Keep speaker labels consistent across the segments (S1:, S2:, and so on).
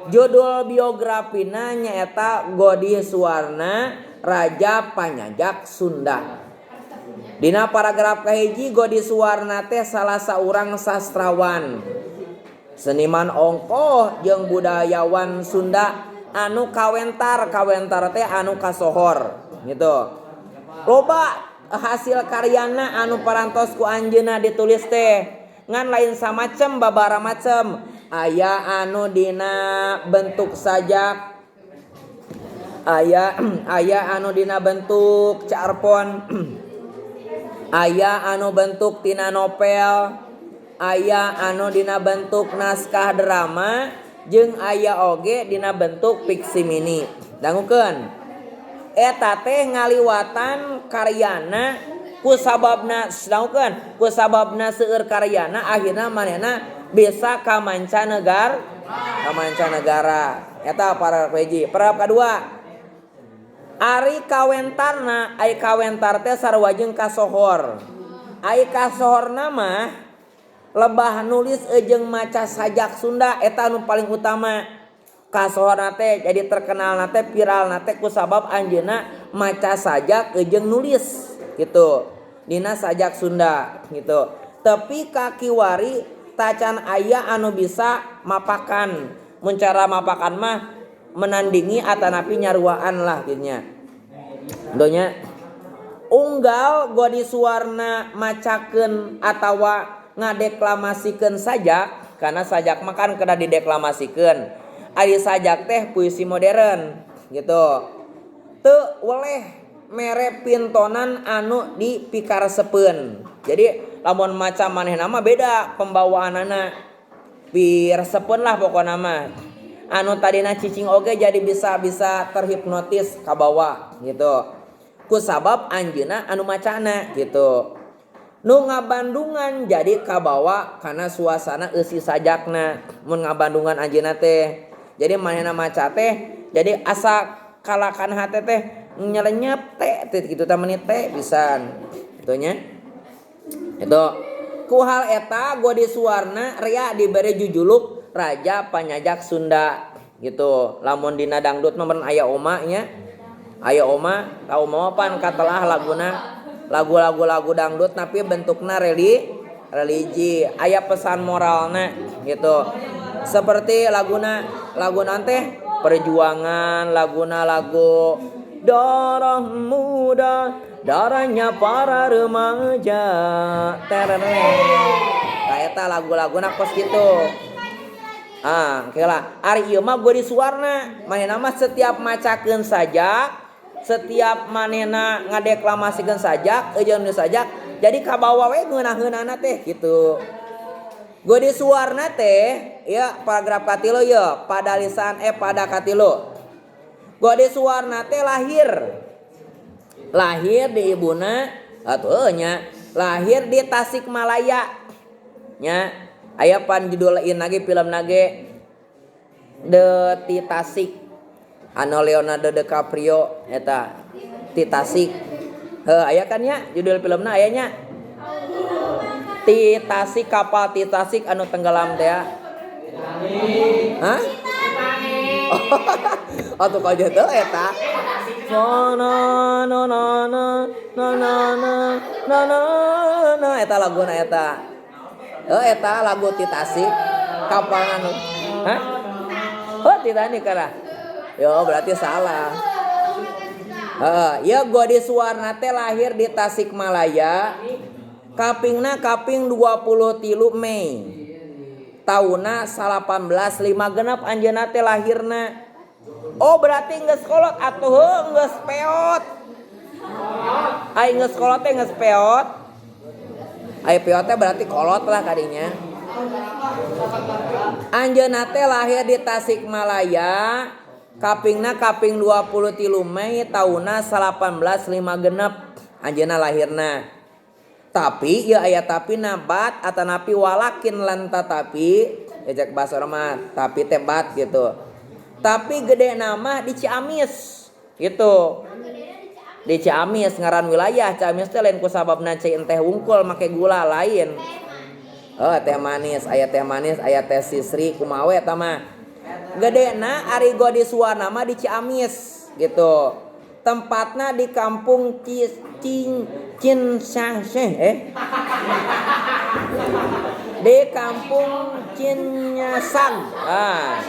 S1: Judul biografina nyaeta Godi Suwarna Raja Panyajak Sunda. Dina paragraf kahiji Godi Suwarna teh salah saurang sastrawan, seniman ongkoh jeung budayawan Sunda anu kawentar, kawentar teh anu kasohor gitu. Loba hasil karyana anu parantos ku anjeunna ditulis teh ngan lain samacem babara macem. Aya anu dina bentuk sajak, aya anu dina bentuk carpon, aya anu bentuk tina novel, aya anu dina bentuk naskah drama, jeung aya oge dina bentuk fiksi mini. Dangukeun eta teh ngaliwatan karyana ku sababna, dangukeun ku sababna seueur karyana akhirna manehna bisa ka mancanegara, ka mancanegara. Eta paragraf hiji. Paragraf kadua, ari kawentarna, ai kawentar teh sarua jeung kasohor. Ai kasohorna mah lebah nulis jeung maca sajak Sunda eta anu paling utama. Kasohorna teh jadi terkenalna teh viralna teh ku sabab anjeunna maca sajak jeung nulis gitu dina sajak Sunda gitu. Tapi kakiwari tacan aya anu bisa mapakan. Mun cara mapakan mah menandingi atanapi nyaruaan lah gitunya. Donya unggal Godi Suwarna macakeun atawa ngadeklamasikeun sajak, karena sajak mah kan kedah dideklamasikeun. Ari sajak teh puisi modern gitu. Teu weleh mere pintonan anu dipikaresepeun. Jadi lamun maca manehna mah beda pembawaanana. Piresepeun lah pokona mah. Anu tadina cicing oge jadi bisa terhipnotis kabawa gitu. Ku sabab anjeunna anu macana gitu. Nu ngabandungan jadi kabawa karena suasana eusi sajakna mun ngabandungan anjeunna teh. Jadi manehna maca teh jadi asa kalakan hate teh nyelenyep teh teh gitu teh menit teh pisan. Gitu nya. Itu ku hal eta Godi Suwarna rea dibere jujuluk Raja Panyajak Sunda gitu. Lamun dina dangdut mah meureun aya oma nya. Aya oma, ka oma pan katelah laguna lagu-lagu lagu dangdut tapi bentukna religi, aya pesan moralna gitu. Seperti laguna laguna teh perjuangan, laguna lagu darah muda, darahnya para remaja. Terere. Tah eta lagu-laguna kos kitu. Ah, kela. Ari ieu mah Godi Suwarna, manehna mah setiap macakeun sajak, setiap manehna ngadeklamasikeun sajak, jeung nu sajak, jadi kabawa we ngeunah-ngeunahna teh gitu. Godi Suwarna teh ya paragraf katilu ya pada lisan pada katilu. Godi Suwarna teh lahir di ibuna atuh nya, lahir di Tasikmalaya nya. Aya pan judul lain lagi film nage The Titasik anu Leonardo DiCaprio eta Titasik. Heuh aya kan nya judul filmna aya nya Titasik, kapal Titasik anu tenggelam teh ya. Hah? Oh tuh kok teu eta. No no no no no no no no no no eta laguna eta. Oh eta lagu Titasik kapal anu. Hah? Oh Titanic kana. Yo berarti salah. Heeh, ya Godi Suwarna teh lahir di Tasikmalaya. Kapingna kaping 23 Mei. Taunna 1856 anjeunna teh lahirna. Oh berarti geus kolot atuh heuh geus peot. Ai geus kolot teh geus peot. Ai peot teh berarti kolot lah kadinya. Anjeunna teh lahir di Tasikmalaya. Kapingna kaping 23 Mei taunna 1856 anjeunna lahirna. Tapi ieu aya tapi nabat atanapi walakin lan tatapi, ya cek bahasa urang mah tapi teh bat gitu. Tapi gede nama di Ciamis gitu. Di Ciamis ngaran wilayah Ciamis teh lain ku sababna cai teh wungkul make gula lain. Oh teh manis, aya teh manis, aya teh sisri kumaha we eta mah. Gedena ari Godi Suwarna mah di Ciamis gitu. Tempatna di kampung di kampung Cinyasag. Ah.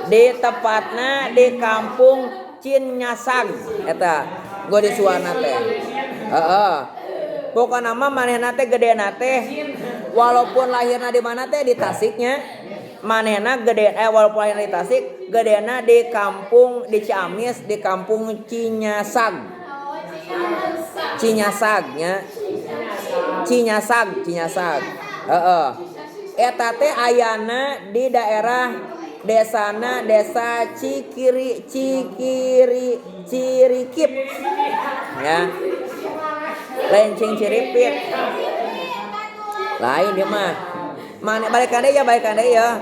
S1: Di tepatna di kampung Cinyasag eta Godi Suwarna teh. Heeh. Pokona mah manehna teh gedena teh walaupun lahirna di mana teh di Tasiknya. Manehna gede walaupun lahirna di Tasik, gedena di kampung di Ciamis di kampung Cinyasag. Cinyasag nya. Cinyasag, Cinyasag. Heeh. Eta teh ayana di daerah desana desa Cikiri Cikiri Cirikip. Ya. Lain Cingciripit. Lain dia mah. Mane balikan deui ya, balikan deui ya.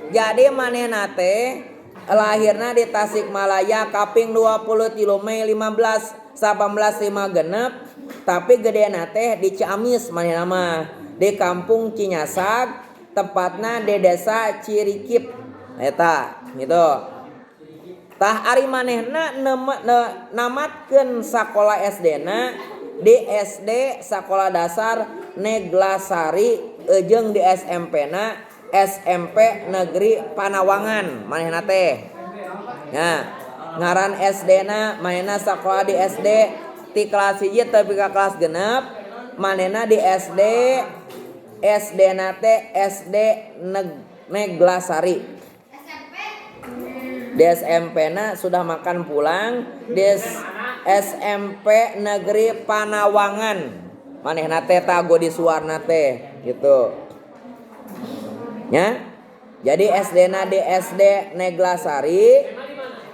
S1: Jadi manehna teh lahirna di Tasikmalaya kaping 23 Mei 15 1856, tapi gedena teh di Ciamis manehna mah di kampung Cinyasag, tepatna di desa Cirikip eta gitu. Tah ari manehna namatkeun sakola SD na di SD Sekolah Dasar Neglasari jeung di SMP na SMP Negeri Panawangan manehna teh. Nah, ngaran SD na manehna sakola di SD ti kelas 1 tepi ka kelas 6 manehna di SD SD na teh SD Neglasari. Di SMP na sudah makan pulang di SMP Negeri Panawangan manehna teh ta Godi Suwarna teh gitu. Ya. Jadi SD na di SD Neglasari,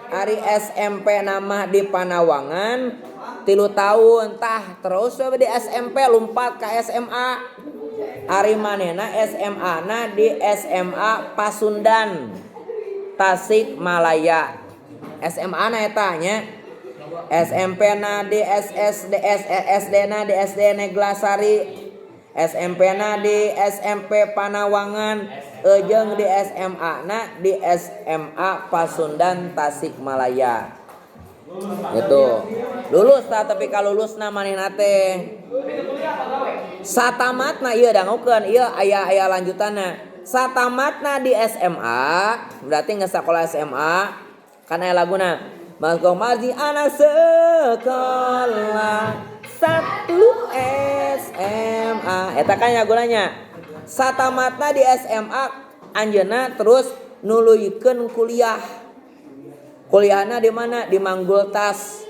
S1: ari SMP nama di Panawangan 3 tahun tah terus we di SMP lompat ke SMA. Ari manehna SMA na di SMA Pasundan Tasikmalaya. SMA na eta nya. SMP na di SSD SD na di SD Neglasari, SMP na di SMP Panawangan, jeung di SMA na di SMA Pasundan Tasikmalaya. Gitu. Lulus tah tapi kalau lulusna manehna teh satamatna ieu dangukeun ieu aya aya lanjutanna. Satamatna di SMA berarti geus sakola SMA kan aya laguna Masuk masih anak sekolah 1 SMA eta kan lagunanya. Satamatna di SMA anjeunna terus nuluykeun kuliah. Kuliahna di mana? Di Manggultas.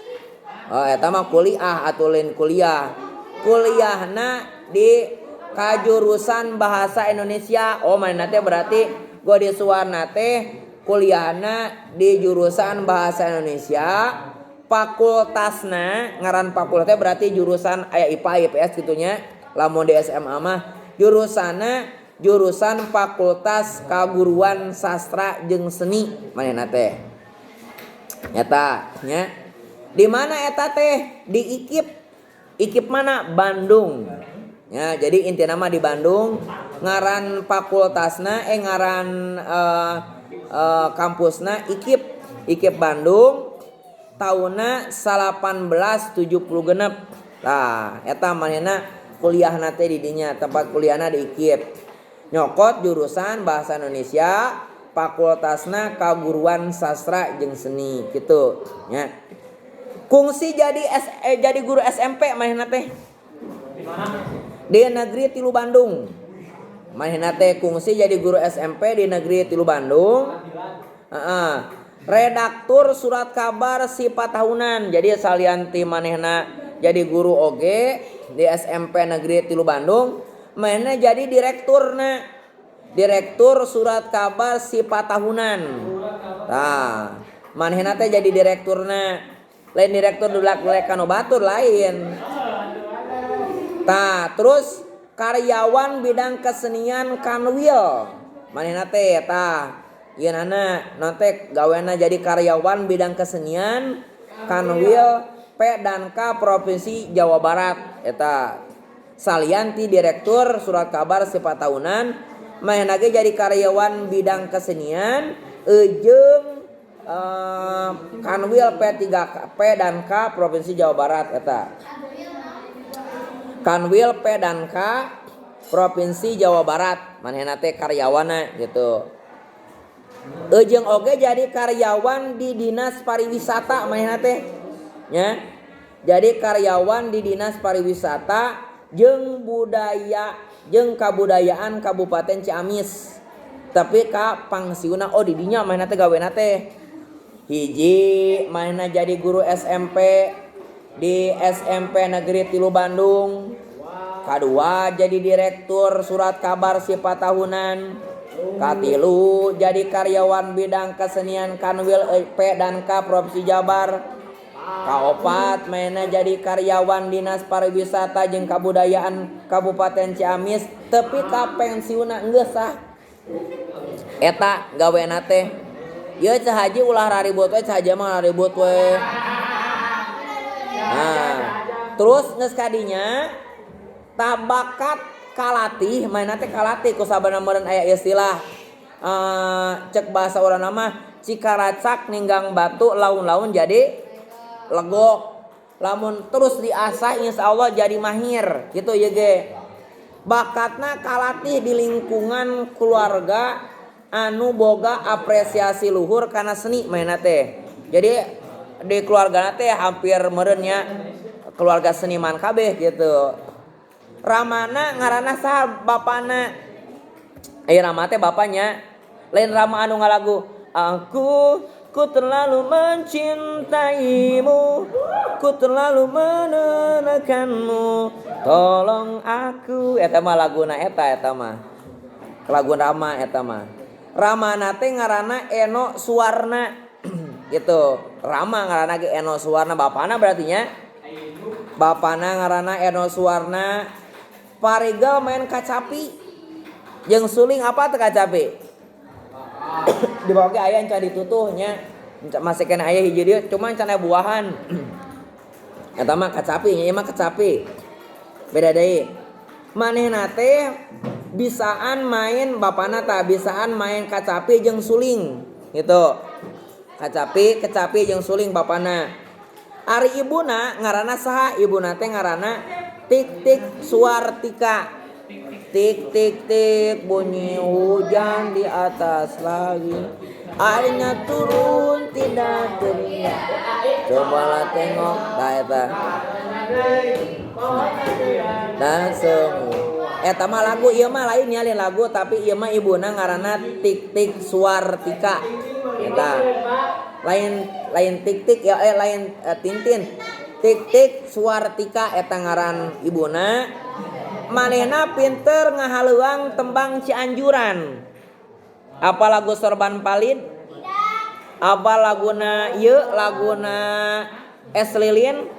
S1: Oh, eta mah kuliah atuh lain kuliah. Kuliahna di kajurusan Bahasa Indonesia. Oh, manehna teh berarti Godi Suwarna teh kuliahna di jurusan Bahasa Indonesia, fakultasna ngaran fakultasnya berarti jurusan aya IPA IPS gitunya. Lamun di SMA mah jurusanna jurusan Fakultas Kaguruan Sastra jeung Seni manehna teh. Nyata nya. Di mana eta teh? Di IKIP. IKIP mana? Bandung. Ya, jadi intina mah di Bandung, ngaran fakultasna ngaran kampusna IKIP, IKIP Bandung tahunna 1876. Nah, eta manehna kuliahna teh di dinya, tempat kuliahna di IKIP. Nyokot jurusan Bahasa Indonesia, fakultasna Kaguruan Sastra jeung Seni gitu nya. Kungsi jadi jadi guru SMP manehna teh.
S2: Di mana?
S1: Di Negeri Tilu Bandung. Manehna teh kungsi jadi guru SMP di Negeri Tilu Bandung. Heeh. Redaktur surat kabar Sifat Tahunan. Jadi salian ti manehna jadi guru oge di SMP Negeri Tilu Bandung, manehna jadi direkturna. Direktur surat kabar Sifat Tahunan. Tah, manehna teh jadi direkturna. Lain direktur dulak-dulek kanu batur lain. Tah, terus karyawan bidang kesenian Kanwil. Manehna teh tah ieu nana naon teh gawena jadi karyawan bidang kesenian Kanwil P dan K Provinsi Jawa Barat eta. Salian ti direktur surat kabar Sifat Tahunan, manehna ge jadi karyawan bidang kesenian Jeung Kanwil P3 P dan K Provinsi Jawa Barat eta. Kanwil P dan K Provinsi Jawa Barat manehna teh karyawanna gitu. Jeung oge jadi karyawan di Dinas Pariwisata manehna teh nya. Jadi karyawan di Dinas Pariwisata jeung budaya jeung kabudayaan Kabupaten Ciamis. Tapi ka pangsiuna oh di dinya manehna teh gawena teh. Hiji manehna jadi guru SMP di SMP Negeri 3 Bandung. Kadua jadi direktur surat kabar Sifat Tahunan. Katilu jadi karyawan bidang kesenian Kanwil P dan K Provinsi Jabar. Kaopat mainnya jadi karyawan Dinas Pariwisata jeung Kabudayaan Kabupaten Ciamis tepi ka pensiunna geus sah. Eta gawena teh. Ieu Ceu Haji ulah raribut we, Ceu Haji mah raribut we. Nah, terus geus kadinya tabakat kalatih mainna teh kalatih ku sabana meureun aya istilah cek bahasa urang mah cikaracak ninggang batu laun-laun jadi legok. Lamun terus diasah insyaallah jadi mahir gitu ya ge. Bakatna kalatih di lingkungan keluarga anu boga apresiasi luhur kana seni mainna teh. Jadi di keluargana teh hampir meureun nya keluarga seniman kabeh gitu. Ramana ngaranna saha bapana? Rama teh bapanya. Lain Rama anu ngalagu aku ku terlalu mencintaimu, ku terlalu menekanmu, tolong aku. Eta mah laguna eta mah. Lagu Rama eta mah. Ramana teh ngaranna Eno Suwarna gitu. Rama ngaranna ge Eno Suwarna bapana berarti nya. Bapana ngaranna Eno Suwarna. Parigal main kacapi jeung suling apa teh kacapi? Di bawah ge aya encan ditutuhnya. Masih kena aya hiji dieu cuma encan aya buahan. Eta mah kacapi nya, ieu mah kacapi. Beda deui. Manehna teh bisaan main bapana tah bisaan main kacapi jeung suling gitu. Kacapi, kecapi jeung suling bapana. Ari ibuna ngaranna saha? Ibuna teh ngaranna Tik Tik Suartika. Tik tik tik bunyi hujan di atas lagi. Airnya turun tidak terlihat. Cobalah tengok tah eta. Dan semua. Eta mah lagu ieu mah lain nya lain lagu tapi ieu mah ibuna ngaranna Tik Tik Suartika. Eta. Lain lain tik tik ya lain Tintin. Tik Tik Suartika eta ngaran ibuna. Manehna pinter ngahaleuang tembang Cianjuran. Apa lagu Sorban Palid? Apa laguna ieu laguna Es Lilin?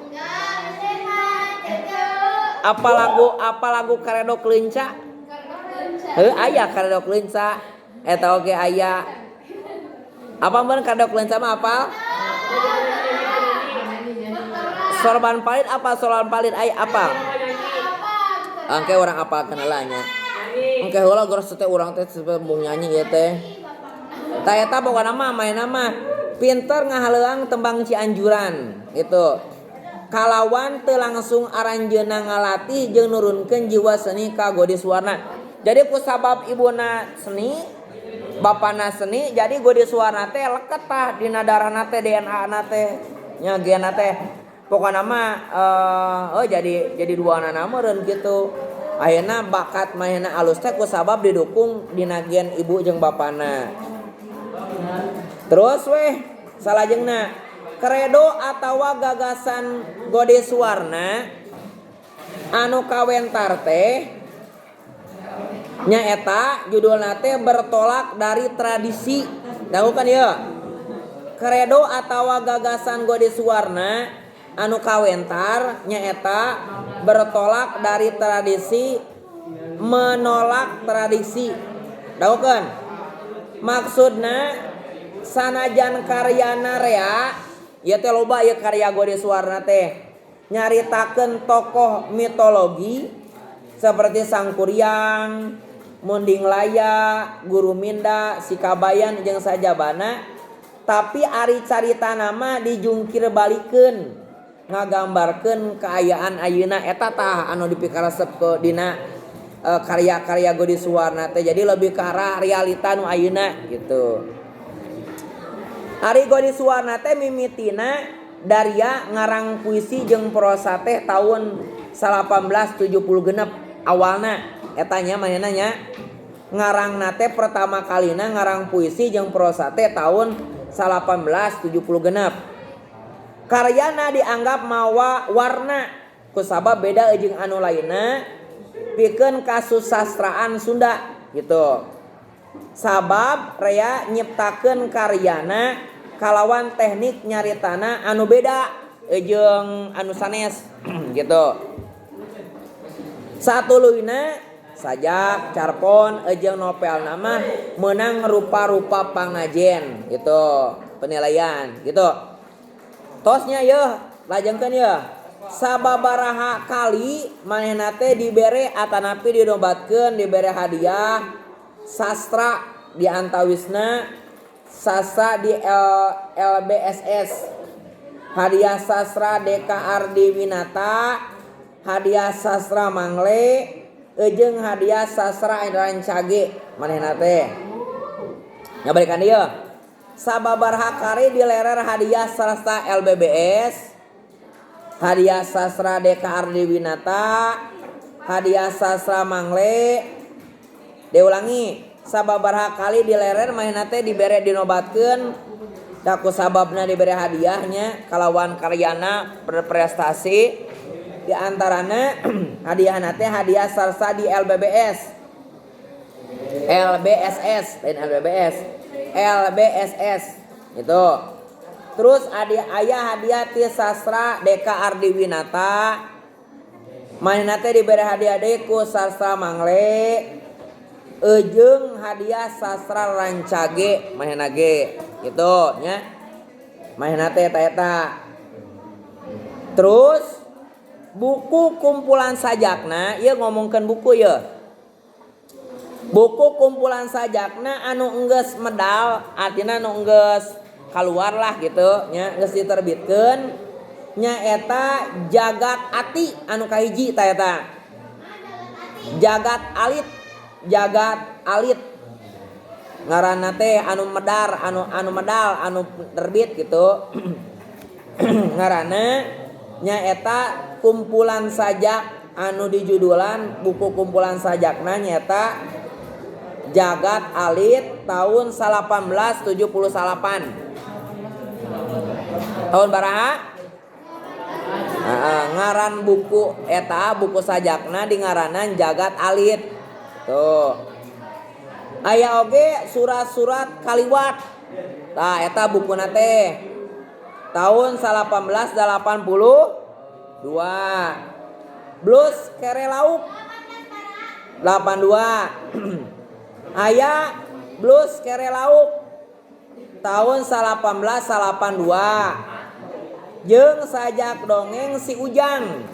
S1: Apa lagu Karedok Leunca? Heuh aya Karedok Leunca. Eta oge aya. Apa meureun Karedok Leunca mah apal? Sorban Palid apa Sorban Palid aya apa? Angke orang apal kenalanya. Engke heula geus teh urang teh embung nyanyi ieu teh. Tah eta pokona mah maenna mah pinter ngahaleuang tembang Cianjuran gitu. Kalawan teu langsung aranjeunna ngalatih jeung nurunkeun jiwa seni ka Godi Suwarna. Jadi ku sabab ibuna seni, bapana seni, jadi Godi Suwarna teh leket tah dina darahna teh DNA na teh nya genna teh. Pokona mah oh jadi duanana meureun gitu. Ayeuna bakat manehna alus teh ku sabab didukung dina gen ibu jeung bapana. Terus weh salajengna kredo atawa gagasan Godi Suwarna anu kawentar teh nyaeta judulna teh bertolak dari tradisi. Dangukeun ieu. Kredo atawa gagasan Godi Suwarna anu kawentar nyaeta bertolak dari tradisi, menolak tradisi. Dangukeun. Maksudna sanajan karyana rea ieu teh loba ieu karya Godi Suwarna teh nyaritakeun tokoh mitologi seperti Sangkuriang, Munding Laya, Guruminda, Sikabayan jeung sajabana, tapi ari carita nama dijungkir balikeun ngagambarkeun kaayaan ayeuna eta tah anu dipikaresep ke dina karya-karya Godi Suwarna teh. Jadi lebih ke arah realita nu ayeuna gitu. Ari Godi Suwarna teh mimitina daria ngarang puisi jeung prosa teh tahun 1876 awalna eta nya manehna nya. Ngarangna teh pertama kalina ngarang puisi jeung prosa teh tahun 1876. Karyana dianggap mawa warna kusabab beda jeung anu lainna pikeun kasusastraan Sunda gitu. Sabab rea nyiptakeun karyana kalawan teknik nyaritana anu beda jeung anu sanes gitu. Satuluyna sajak, carpon jeung novel nama menang rupa-rupa pangajen gitu, penilaian gitu. Tosnya yeuh lajengkeun yeuh. Sababaraha kali manehna teh dibere atanapi dinobatkeun dibere hadiah sastra di antawisna sastra di LBSS, hadiah sastra DK Ardi Winata, hadiah sastra Mangle, jeung hadiah sastra Rancage manehna teh. Ngabalikan ieu. Sababaraha kali dilerer hadiah sastra LBBS, hadiah sastra DK Ardi Winata, hadiah sastra Mangle. Diulangi, sababaraha kali dilerer manehna teh dibere dinobatkeun da ku sababna dibere hadiahnya kalawan karyana berprestasi. Di antarana hadiahna teh hadiah sastra di LBBS, LBSS, lain LBBS, LBSS gitu. Terus aya hadiah ti sastra DK Ardi Winata, manehna teh dibere hadiah deui ku sastra Mangle, jeung hadiah sastra Rancage manehna ge gitu nya. Manehna teh eta eta. Terus buku kumpulan sajakna, ieu ngomongkeun buku ieu. Buku kumpulan sajakna anu enggeus medal, artina anu enggeus kaluar lah gitu nya, geus diterbitkeun nyaeta Jagat Ati anu kahiji ta eta. Jagat Alit, Jagat Alit ngaranna teh anu medar, anu medal, anu terbit gitu. Ngaranna nyaeta kumpulan sajak anu dijudulan buku kumpulan sajakna nyaeta Jagat Alit tahun 1878. Tahun baraha? Ngaran buku eta buku sajakna di ngaranan Jagat Alit. Tuh. Aya oge surat-surat kaliwat. Tah eta bukuna teh tahun 1882. Blues Kere Lauk 82. Aya Blues Kere Lauk tahun 1882. Jeung sajak dongeng Si Ujang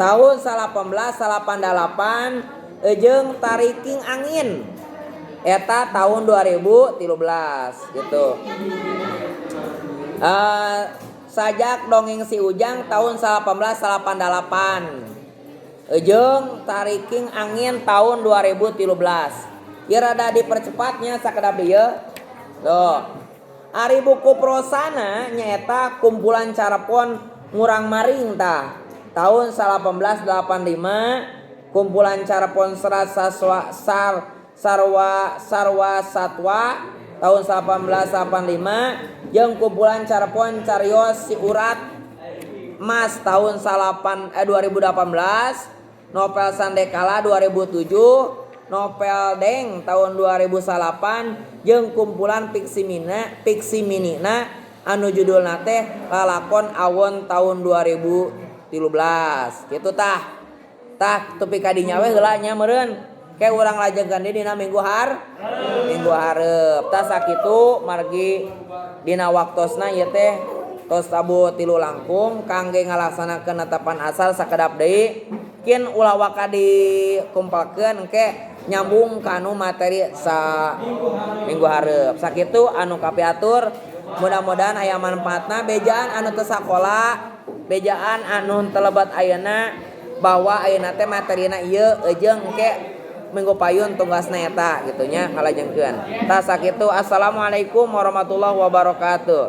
S1: tahun 1888 jeung Tariking Angin eta tahun 2013 gitu. Sajak dongeng Si Ujang tahun 1888 jeung Tariking Angin tahun 2013. Ieu rada dipercepatnya sakedap ieu. Tuh. Ari buku prosana nyaeta kumpulan carpon Ngurang Maring tah tahun 1885, kumpulan carpon Serat Saswa Sar Sarwa Sarwa Satwa tahun 1885 jeung kumpulan carpon Carios Si Urat Mas tahun 2018, novel Sandekala 2007, novel Deng tahun 2008 jeung kumpulan fiksi minina anu judulna teh Lalakon Awon tahun 2013 gitu tah. Tah tepi ka dinya we heula nya meureun. Ke urang lajengkeun deui dina minggu minggu hareup. Tah sakitu margi dina waktosna ieu teh tos tabuh 3 langkung kangge ngalaksanakeun netapan asal sakedap deui. Kin ulah waka dikumpulkeun engke Nyambung kanu materi sa minggu hareup. Sakitu anu kapiatur, mudah-mudahan aya manfaatna. Bejaan anu teu sakola, bejaan anu teu lebat ayeuna, bahwa ayeuna teh materina ieu jeung engke minggu payun tugasna eta gitu nya, ngalajengkeun. Tah, sakitu. Assalamualaikum warahmatullahi wabarakatuh.